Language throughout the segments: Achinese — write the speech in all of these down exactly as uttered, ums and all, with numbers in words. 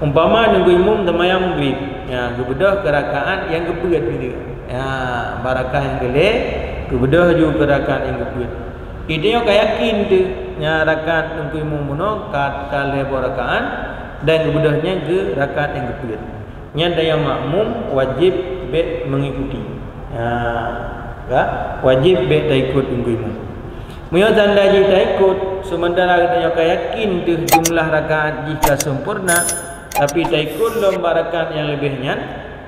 Umpama Teungku Imum seumayang Maghrib, ya, geubeudôh keu rakaat nyang geupeuet gitu. Ya, bak rakaat nyang keu lhèe, geubeudôh ju keu rakaat nyang geupeuet. Geutanyoe ka yakin teuh, ya, rakaat Teungku Imum bunoe ka, ka lhèe boh rakaat, dan geubeudôh nyan keu rakaat nyang geupeuet. Nyan tanyoe makmum wajéb bèk meungikuti. Ha, ka? Wajéb bèk taikot Teungku Imum. Meunyoe tanda jih taikot, seumeuntara geutanyoe ka yakin teuh jumlah rakaat jih ka sempurna, tapi taikot lom bak rakaat nyang leubeh nyan,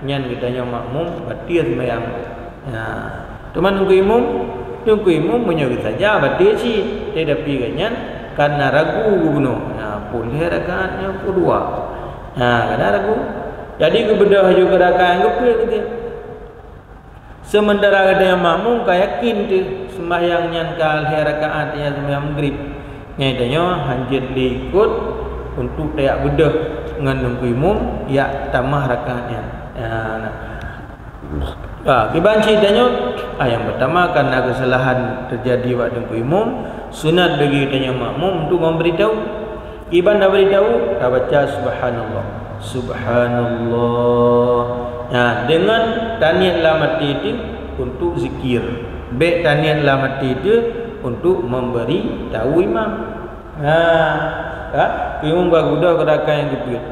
nyan geutanyoe makmum bateue seumayang. Ha. Teuma Teungku Imum, Teungku Imum meunyoe geusaja bateue cit, tetapi gobnyan kana ragu geubunoe. Ha, peue lhèe rakaat nyoe peue dua. Ha, kana ragu. Jadi geubeudôh laju keu rakaat nyang geupeuet geutanyoe. Seumeuntara geutanyoe makmum ka yakin teuh seumayang nyan ka lhèe rakaat nyang seumayang Maghrib. Nyan tanyoe hanjeuet lé ikot untuk tajak beudôh ngon Teungku Imum jak tamah rakaat nyan. Ha, nah. Ah, kiban cit tanyoe, ah, nyang peurtama, karena keusalahan teujadi bak Teungku Imum, sunat bagi tanyoe makmum untuk memberi tahu. Kiban tabri tahu, tabaca subhanallah. Subhanallah. Nah, deungon taniet lam até teuh untuk zikir. Bèk taniet lam até teuh untuk memberi tahu imam. Nah, ka? Imum ka geubeudôh keu rakaat nyang geupeuet.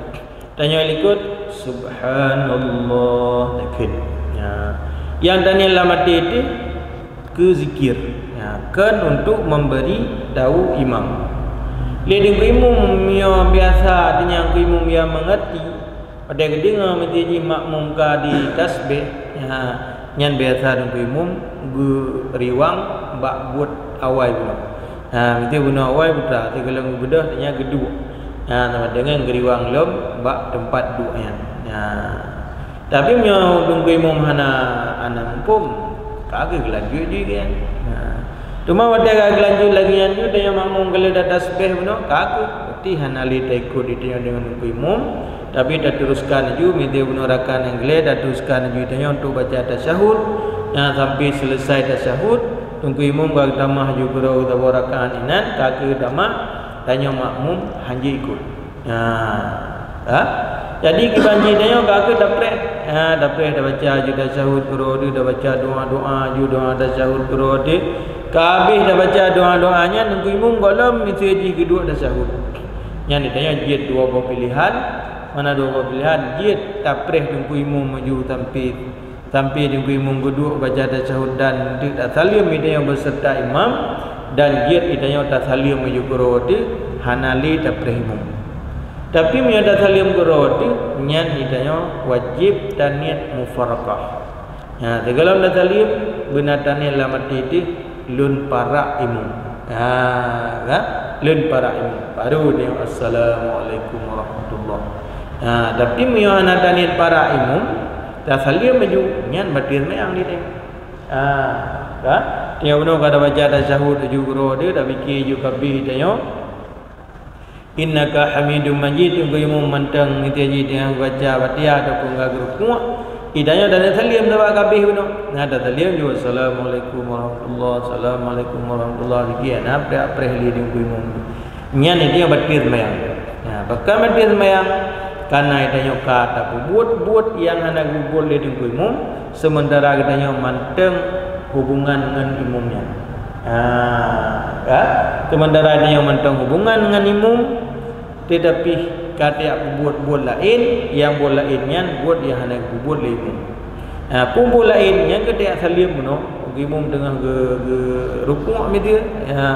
Tanyoe likot, subhanallah, takheun. Ya. Nyang taniet lam até teuh keu zikir. Ya, kon untuk memberi tahu imam. Lé Teungku Imum, meunyoe biasa teunyang Teungku Imum nyang meungerti, padahai geudeungoe meusti jih makmum ka di tasbih. Ya, nyan biasa Teungku Imum geuriwang bak buet awai bunoe. Ha, meusti bunoe awai buta, sigohlom geubeudôh, teunyang geuduek. Ha, sama deungon geuriwang lom bak teumpat duek nyan. Ha. Tapi meunyoe Teungku Imum hana, hana muphom, ka geulanjut jih nyan. Ha. Teuma watèe ka geulanjut lagèe nyan ju, tanyoe makmum ka lheueh tatasbih bunoe, ka geu-, berarti hana lé taikot di tanyoe deungon Teungku Imum. Tapi tateruskan laju, meusti bunoe rakaat nyang keu lhèe, tateruskan laju tanyoe untuk baca tasyahud. Nah, sampai selesai tasyahud, Teungku Imum ka geutamah laju keudroe saboh rakaat inan, ka geutamah, tanyoe makmum hanjeuet ikot. Nah, ha? Jadi, kiban cit tanyoe ka geu tapreh. Ha, tapreh, tabaca laju tasyahud keudroe teuh, tabaca doa-doa laju, doa tasyahud keudroe teuh. Ka habéh tabaca doa-doa nyan, Teungku Imum gohlom miseue jih geuduek tasyahud. Nyan tanyoe jeuet dua boh pilehan. Mana dua boh pilehan, jeuet tapreh Teungku Imum laju sampai, sampai Teungku Imum geuduek baca tasyahud dan teuk tasaleuem geutanyoe beuseurta imam, dan jeuet geutanyoe tasaleuem laju keudroe teuh, hana lé tapreh imum. Tapi meunyoe tasaleuem keudroe teuh, nyan geutanyoe wajéb taniet mufarakah. Nah, sigohlom tasaleuem, beuna taniet lam até teuh, lôn parak imum. Ha, ka? Lôn parak imum. Baru nyoe, "Assalamualaikum warahmatullah." Ha, tapi meunyoe hana taniet parak imum, tasaleuem laju, nyan bateue seumayang di tanyoe. Ha, ka? Tanyoe bunoe ka tabaca tasyahud laju keudroe teuh, tapike laju ka habéh tanyoe. "Innaka Hamidum Majid," Teungku Imum mantong miseue jih teungoh baca Fatihah ataupun ka geurukuk, geutanyoe taneuk saleuem sabab ka habéh bunoe. Nah, tasaleuem laju, "Assalamualaikum warahmatullah, assalamualaikum warahmatullah," sikit, nah, preh-preh lé Teungku Imum. Nyan geutanyoe bateue seumayang. Nah, pakon bateue seumayang? Kareuna geutanyoe ka tapeubuet buet nyang hana geubuet lé Teungku Imum, seumeuntara geutanyoe mantong hubungan ngon imum nyan. Ha, ka? Seumeuntara tanyoe mantong hubungan ngon imum, teutapi ka tajak peubuet buet laén, nyang buet laén nyan buet nyang hana geubuet lé imum. Ha, peue buet laén nyan keuh tajak saleuem bunoe, imum teungoh geu-, geurukuk miseue, ha,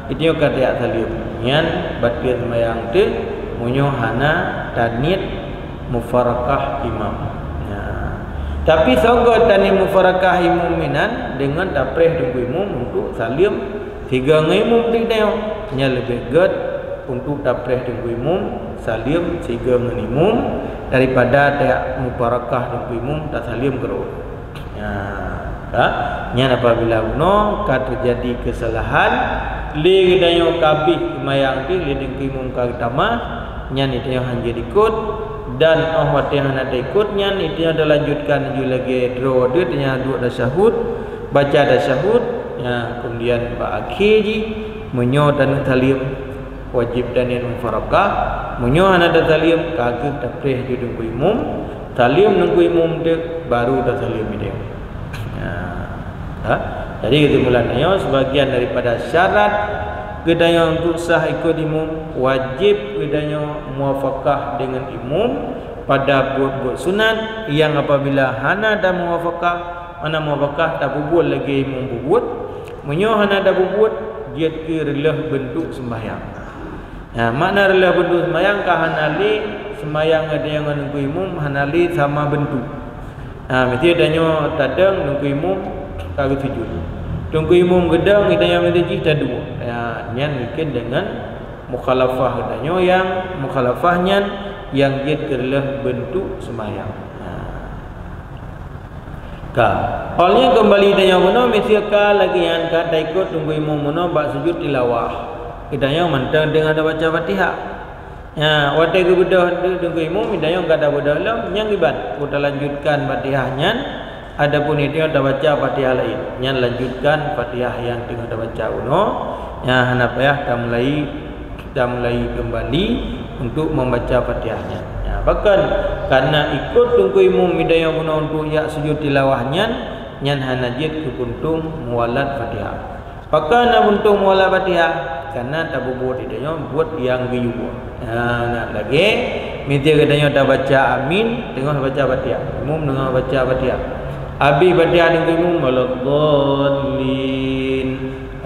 geutanyoe ka tajak saleuem. Nyan bateue seumayang teuh meunyoe hana taniet mufarakah imam. Ya. Tapi soe gét taniet mufarakah imum inan deungon tapreh Teungku Imum untuk saleuem sigoe ngon imum teuh tanyoe. Nyan leubeh gét untuk tapreh Teungku Imum saleuem sigoe ngon imum daripada tajak mufarakah Teungku Imum tasaleuem keudroe. Ya, ka? Nyan apabila bunoe ka teujadi keusalahan, lé geutanyoe ka habéh seumayang teuh lé Teungku Imum ka geutamah, nyan geutanyoe hanjeuet ikot, dan óh watée hana taikot nyan geutanyoe talanjutkan laju lagée droe teuh, tanyoe duek tasyahud, baca tasyahud, ya, keumudian bak akhé jih meunyoe taneuk saleuem, wajéb taniet mufarakah, Meunyoe hana tasaleuem, ka geuh tapreh ju Teungku Imum, saleuem Teungku Imum teuk, baru tasaleuem idéh. Ha. Ha? Jadi, keusimpulan nyoe, sebagian daripada syarat geutanyoe untuk sah ikot imum, wajéb geutanyoe muwafakah deungon imum pada buet-buet sunat, nyang apabila hana tamuwafakah, hana muwafakah, tapeubuet lagée imum peubuet. Meunyoe hana tapeubuet, jeuet keu reuloh beuntuk seumbahyang. Nah, makna reuloh beuntuk seumbahyang ka hana lé seumbahyang geutanyoe ngon Teungku Imum, hana lé sama beuntuk. Nah, miseue tanyoe tadong Teungku Imum ka geusujut. Teungku Imum geudong, geutanyoe miseue jih taduek. Nah, nyan mungken deungon mukhalafah geutanyoe nyang mukhalafah nyan nyang jeuet keu reuloh beuntuk seumbahyang. Nah. Ka. Óh lheueh nyan keumbali tanyoe bunoe, miseue ka lagée nyan ka taikot Teungku Imum bunoe bak sujut tilawah. Geutanyoe mantong teungoh tabaca Fatihah. Nya, watée geubeudôh Teungku Imum, geutanyoe ka tabeudôh lom, nyang iban, ku talanjutkan Fatihah nyan, adapun geutanyoe tabaca Fatihah laén, nyan lanjutkan Fatihah nyang teungoh tabaca bunoe, nya hana payah tamulai tamulai keumbali untuk membaca Fatihah nyan. Ya, bahkan karena ikot Teungku Imum geutanyoe bunoe untuk jak sujut tilawah nyan, nyan hana jeuet keu puntông muwalat Fatihah. Pakon na puntông muwalat Fatihah? Karena tapeubuet geutanyoe buet nyang geuyue. Ya, nah, lagée miseue geutanyoe tabaca amin, teungoh baca Fatihah. Imum teungoh baca Fatihah. Abéh Fatihah Teungku Imum, waladdallin.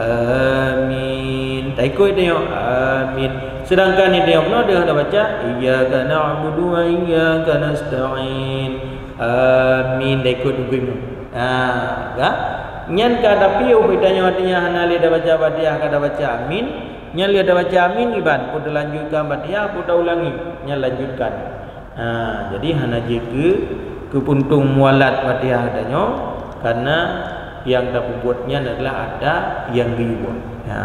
Amin. Taikot tanyoe, amin. Sedangkan di tanyoe bunoe deuh tabaca, "Iyyaka na'budu wa iyyaka nasta'in." Amin. Taikot Teungku Imum. Ha, ka? Nyan ka tapiôh tanyoe, artinya hana lé tabaca Fatihah, ka tabaca amin. Nyan lé tabaca amin iban, peue talanjutkan Fatihah, peue taulangi. Nyan lanjutkan. Ha, jadi hana jeuet keu, keu puntông muwalat Fatihah tanyoe, karena nyang tapeubuet nyan adalah ada nyang geuyue. Ha.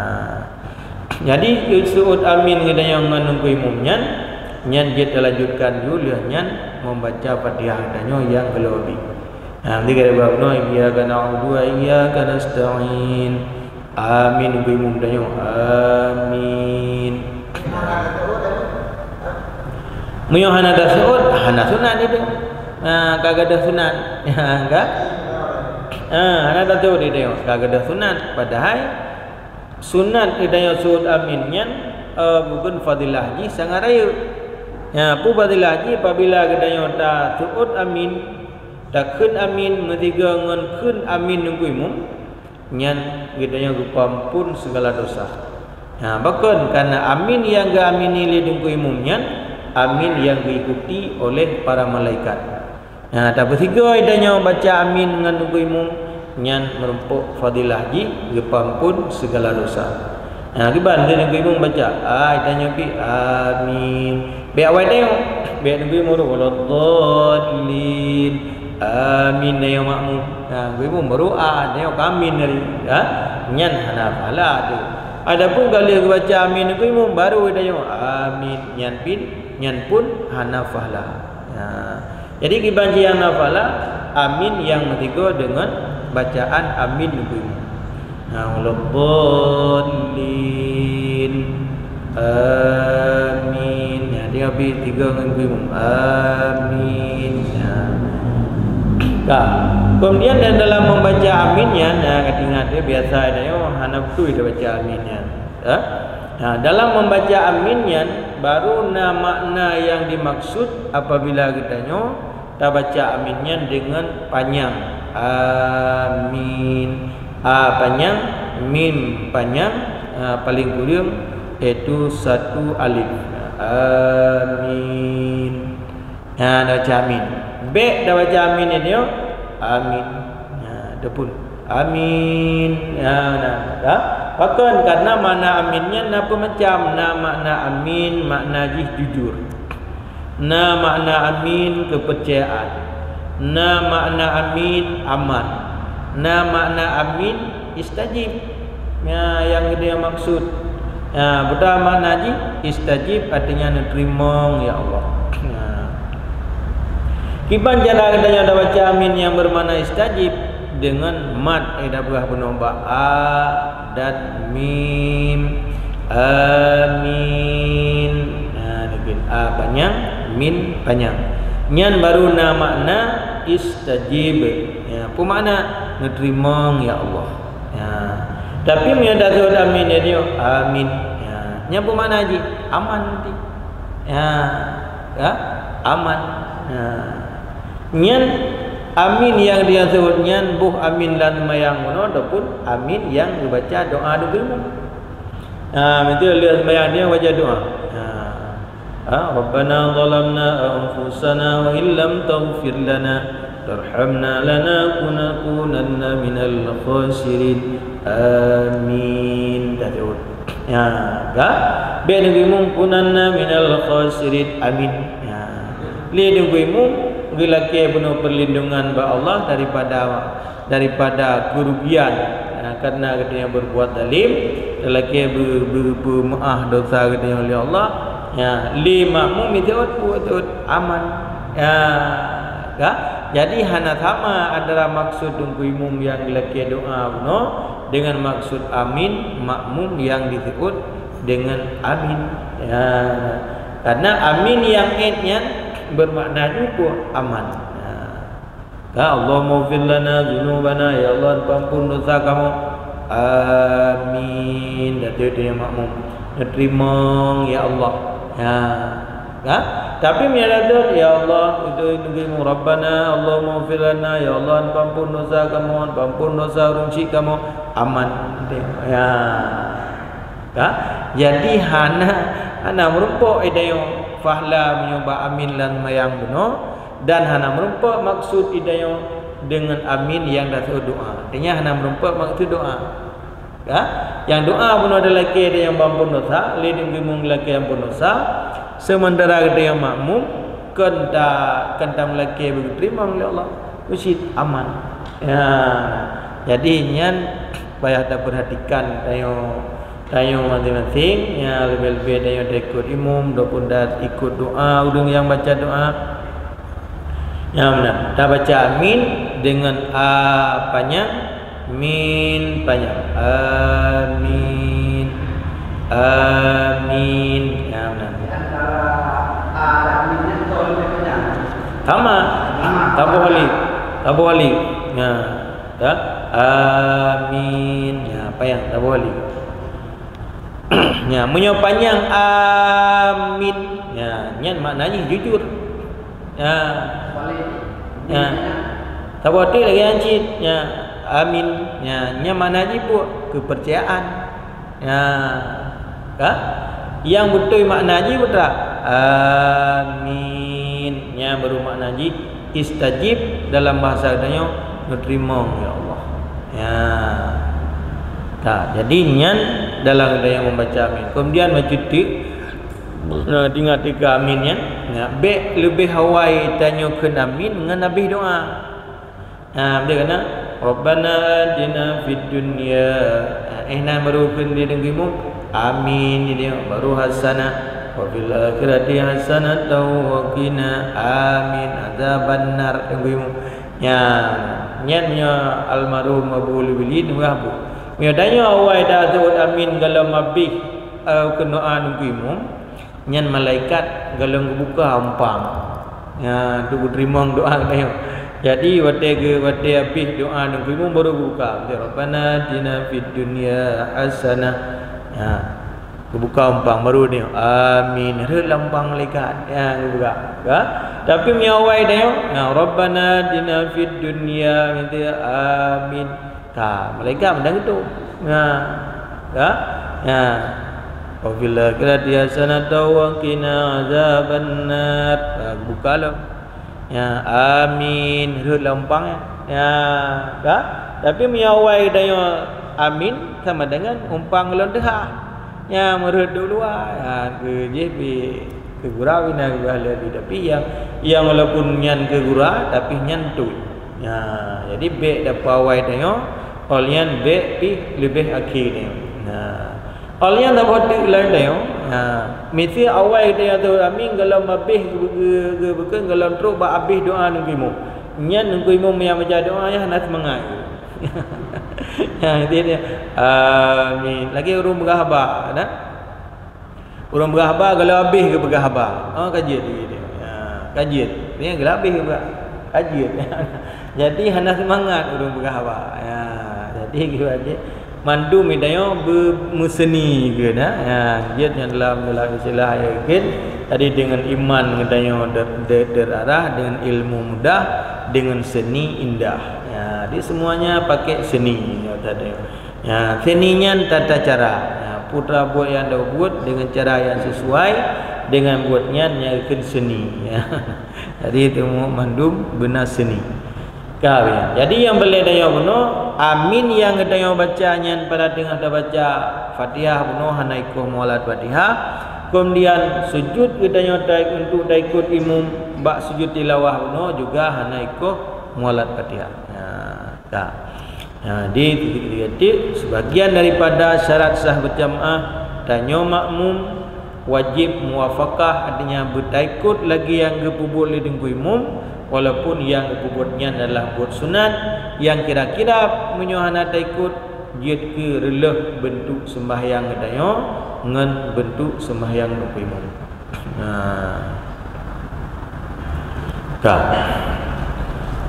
Jadi, seuôt amin geutanyoe ngon Teungku Imum nyan, nyan jeuet talanjutkan ju lheueh nyan membaca Fatihah tanyoe nyang keuleubeue. Ha, jadi, kada bunoe, "Iyyaka na'budu wa iyyaka nasta'in." Amin, Teungku Imum tanyoe. Amin. Meunyoe hana taseuôt, hana sunat itu. Ha, ka gadôh sunat. Ha, ka? Ha, hana taseuôt itu, ka gadôh sunat. Padahai sunat geutanyoe seuôt amin nyan, eh, bukon fadilah jih sangat rayeuk. Ya, peue fadilah jih? Apabila geutanyoe taseuôt amin, takheun amin meusigoe ngon kheun amin Teungku Imum, nyan geutanyoe geupeuamphon sigala desya. Ha, pakon? Karena amin nyang geuamini lé Teungku Imum nyan, amin nyang geuikuti oleh para malaikat. Ha, tapeusigoe tanyoe baca amin ngon Teungku Imum, nyan meurumpok fadilah jih geupeuamphon sigala desya. Ha, kiban Teungku Imum baca, ai tanyoe pih amin. Bék awai tanyoe, bék Teungku Imum baru, "Waladdallin." Amin, tanyoe makmum. Ha, Teungku Imum baru a, tanyoe ka amin tadi. Ha? Nyan hana pahala tu. Adapun ka lheueh geubaca amin Teungku Imum, baru tanyoe amin. Nyan pin, nyan pun hana pahala. Ha. Jadi, kiban jih nyang na pahala, amin nyang meusigoe deungon bacaan amin Teungku Imum. Ha, waladdallin. Amin. Ya, dia bri tiga ngon Teungku Imum. Amin. Ya. Ka. Kemudian, dan dalam membaca amin nyan, ya, ka ingat, ya, biasa, ya, hana beutôi tabaca amin nyan. Ya. Nah, dalam membaca amin nyan, baru na makna nyang dimaksud apabila geutanyoe tabaca amin nyan deungon panyang. Amin. A panyang, mim panyang, a, paléng kureueng, yaitu satu alif. Amin. Nah, tabaca amin. Bék tabaca amin nyoe, amin. Nah, teupun. Amin. Nah, nah, dah. Pakon? Karena makna amin nyan na peumacam. Na makna amin, makna jih jujur. Na makna amin, kepercayaan. Na makna amin, aman. Na makna amin, istajib. Ya, nyang geutanyoe maksud. Ya, beutôi makna jih, istajib artinya neuteurimong, ya Allah. Ya. Kiban cara geutanyoe tabaca amin nyang bermakna istajib? Deungon mad, eh, tapeugah bunoe bak a dan mim. Amin. Nah, A panyang, min panyang. Nyan baru na makna istajib. Ya, peue makna? Neuteurimong, ya Allah. Ya. Tapi meunyoe taseuôt amin, ya, dia, amin. Ya. Nyan peue makna jih? Aman nanti. Ya. Ya. Aman. Ya. Nyan amin nyang diseuôt nyan boh amin lam seumayang bunoe ataupun amin nyang geubaca doa dikeue imum. Ha, beutôi lheueh seumayang dia baca doa. Ha. Ha, Rabbana zalamna anfusana wa illam taghfir lana tarhamna lanakunanna minal khasirin. Amin. Taseuôt. Ya, ka? Bèk neugeuimum kunanna minal khasirin. Amin. Ya. Lé neugeuimum geulakèe bunoe peurlindungan bak Allah daripada, daripada keurugian, ya, karena geutanyoe berbuat zalim, talakèe beu-, beu-, beumeu'ah dosa geutanyoe lé Allah. Ya, lé makmum jiseuôt peue? Jiseuôt aman. Ya, ka? Jadi hana sama antara maksud teungku imum nyang geulakèe doa bunoe dengan maksud amin makmum nyang diseuôt dengan amin. Ya. Karena amin nyang ét nyan bermakna jih peue? Aman. Ya. Ka, Allahummaghfir lana dzunubana, ya Allah, peuampon dosa kamoe. Amin. Datu itu nyang makmum. Neuteurimong, ya Allah. Ya. Ka? Tapi meunyoe datu, ya Allah, itu neugeuimum, Rabbana, Allahummaghfir lana, ya Allah, peuampon dosa kamoe, peuampon dosa ureueng syik kamoe. Aman. Ya. Ka? Jadi hana, hana meurumpok idayong fahla meunyoe bak amin lam seumayang bunoe, dan hana meurumpok maksud idayong deungon amin nyang taseuôt doa. Artinya hana meurumpok maksud doa. Ka? Nyang doa bunoe talakèe idayong peuampon dosa, lé deungon geulakèe ampon dosa, seumeuntara geutanyoe makmum kon ta-, kon tameulakèe beugeuteurimong lé Allah. Meucit aman. Ya. Jadi nyan payah tapeurhatikan tanyoe, tanyoe maséng-maséng, ya, leubeh-leubeh tanyoe taikot imum, ataupun taikot doa ureueng nyang baca doa. Ya, meunan. Tabaca amin deungon a panyang, min panyang. Amin. Amin. Ya, meunan. Sama. Taboh alif. Taboh alif. Ya. Ka? Amin. Ya, panyang, taboh alif. Ya, meunyoe panyang amin, ya, nyan makna jih jujur. Ya. Ya. Taboh alif lagèe nyan cit. Ya, amin. Ya, nyan makna jih peue? Keupeurcayaan. Ya. Ka? Nyang beutôi makna jih peue? Amin. Nyan baru makna jih istajib dalam bahasa geutanyoe, neuteurimong, ya Allah. Ya. Ka, jadi nyan dalam geutanyoe membaca amin. Kemudian bacut teuk, na, ingat teuk amin nyan. Ya, bèk leubeh awai tanyoe kheun amin ngon abéh doa. Ha, beutôi kan? Rabbana atina fid dunya. Ha, eh, na baru kheun di deungon imum. Amin, di dia. Baru hasanah. Wa fil akhirati hasanatan wa qina. Amin. Adzabannar. Deungon imum. Nyan, nyan meunyoe almarhum Abu Lubili nurah bu. Meunyoe tanyoe awai taseuôt amin gohlom abéh, eh, kheun doa deungon imum. Nyan malaikat gohlom geubuka umpang. Ya, untuk geuteurimong doa geutanyoe. Jadi, watèe geu-, watèe abéh doa deungon imum baru geubuka. Rabbana atina fid dunya hasanah. Ya. Geubuka umpang baru nyoe. Amin. Rhot lam umpang malaikat. Ya, geubuka. Ya. Tapi meunyoe awai tanyoe, ya, Rabbana atina fid dunya, gitu ya. Amin. Ka, malaikat mantong geutueng. Ha. Ka? Ha. Wa fil akhirati hasanatan wa qina adzabannar. Ha, buka lom. Ya, amin. Rhot lam umpang, ya. Ya, ka? Tapi meunyoe awai tanyoe amin sama dengan umpang lôn teuhah. Nyang meurhot duluwa, ha, keu jih pi keu gura pih na geupeugah lé Nabi, tapi nyang, nyang walaupun nyan keu gura, tapi nyan tut. Ha, jadi bèk tapeuawai tanyoe, óh lheueh nyan bèk pih leubeh akhé tanyoe. Ha. Óh lheueh nyan saboh teuk laén tanyoe. Ha. Miseue awai tanyoe tu amin gohlom abéh geu-, geu-, geu-, gohlom trok bak abéh doa deungon imum. Nyan deungon imum nyang baca doa nyan hana seumangat. Ha, itu dia. Amin. Lagèe ureueng peugah haba, nah. Ureuëng peugah haba, kalau habéh geupeugah haba. Oh, ka jeuet lagée nyan. Ha, ka jeuet. Nyan kalau habéh geupeugah, ka jeuet. Jadi, hana seumangat ureuëng peugah haba. Ya, jadi, geupeugah jeuet. Mandum geutanyoe beumeuseuni keu na. Ya, jeuet nyan dalam, dalam istilah ayat keu. Jadi, dengan iman geutanyoe ter-, ter-, terarah, dengan ilmu mudah, dengan seni indah. Ya, jadi semuanya pakai seni, ya, tadi. Ya, seni nyan tata cara. Ya, putra buet nyang tabuet dengan cara yang sesuai dengan buet nyan nyang kheun seni. Ya. Jadi, itu mandum beuna seni. Ka, ya. Jadi, nyang peureulée tanyoe bunoe, amin nyang geutanyoe baca nyan pada teungoh tabaca Fatihah bunoe hana ikoh mualat Fatihah. Kemudian, sujud geutanyoe tai-, untuk taikot imum bak sujud tilawah bunoe juga hana ikoh mualat Fatihah. Ya, ka. Ha, di, di, di, sebagian daripada syarat sah berjamaah, tanyoe makmum wajib muwafaqah, artinya beutaikot lagée nyang geupeubuet lé teungku imum, walaupun nyang geupeubuet nyan adalah buet sunat, nyang kira-kira meunyoe hana taikot, jeuet keu reuloh beuntuk seumbahyang geutanyoe ngon beuntuk seumbahyang teungku imum. Ha. Ka.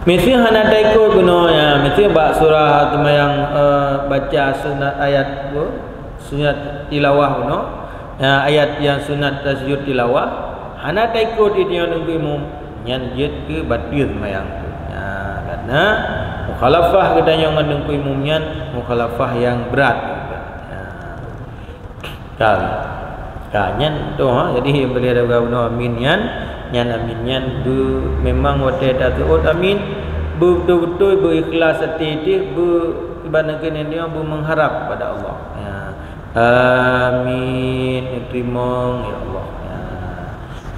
Miseue hana taikot bunoe, ya, miseue bak surah seumayang, eh, baca sunat ayat tu, sunat tilawah bunoe, ya, ayat nyang sunat tasujud tilawah, hana taikot di teungoh teungku imum, nyan jeuet keu bateue seumayang tu. Ya, karena mukhalafah geutanyoe ngon teungku imum nyan mukhalafah nyang brat. Ya. Ka. Ka, nyan tu, ha. Jadi, beliau dah bunoe amin nyan, nyan amin nyan tu memang watée taseuôt amin, beutôi-beutôi beuikhlas até teuh, beu-, ibarat keunan dia beumeuharab kepada Allah. Ya. Amin, teurimong, ya Allah. Ya.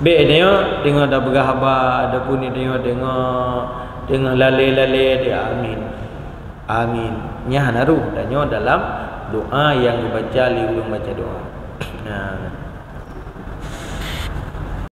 Bék nyoe teungoh tapeugah haba, ataupun nyoe teungoh, teungoh lalée-lalée dia amin. Amin. Nyan hana rôh tanyoe dalam doa nyang geubaca lé ureuëng baca doa. Nah,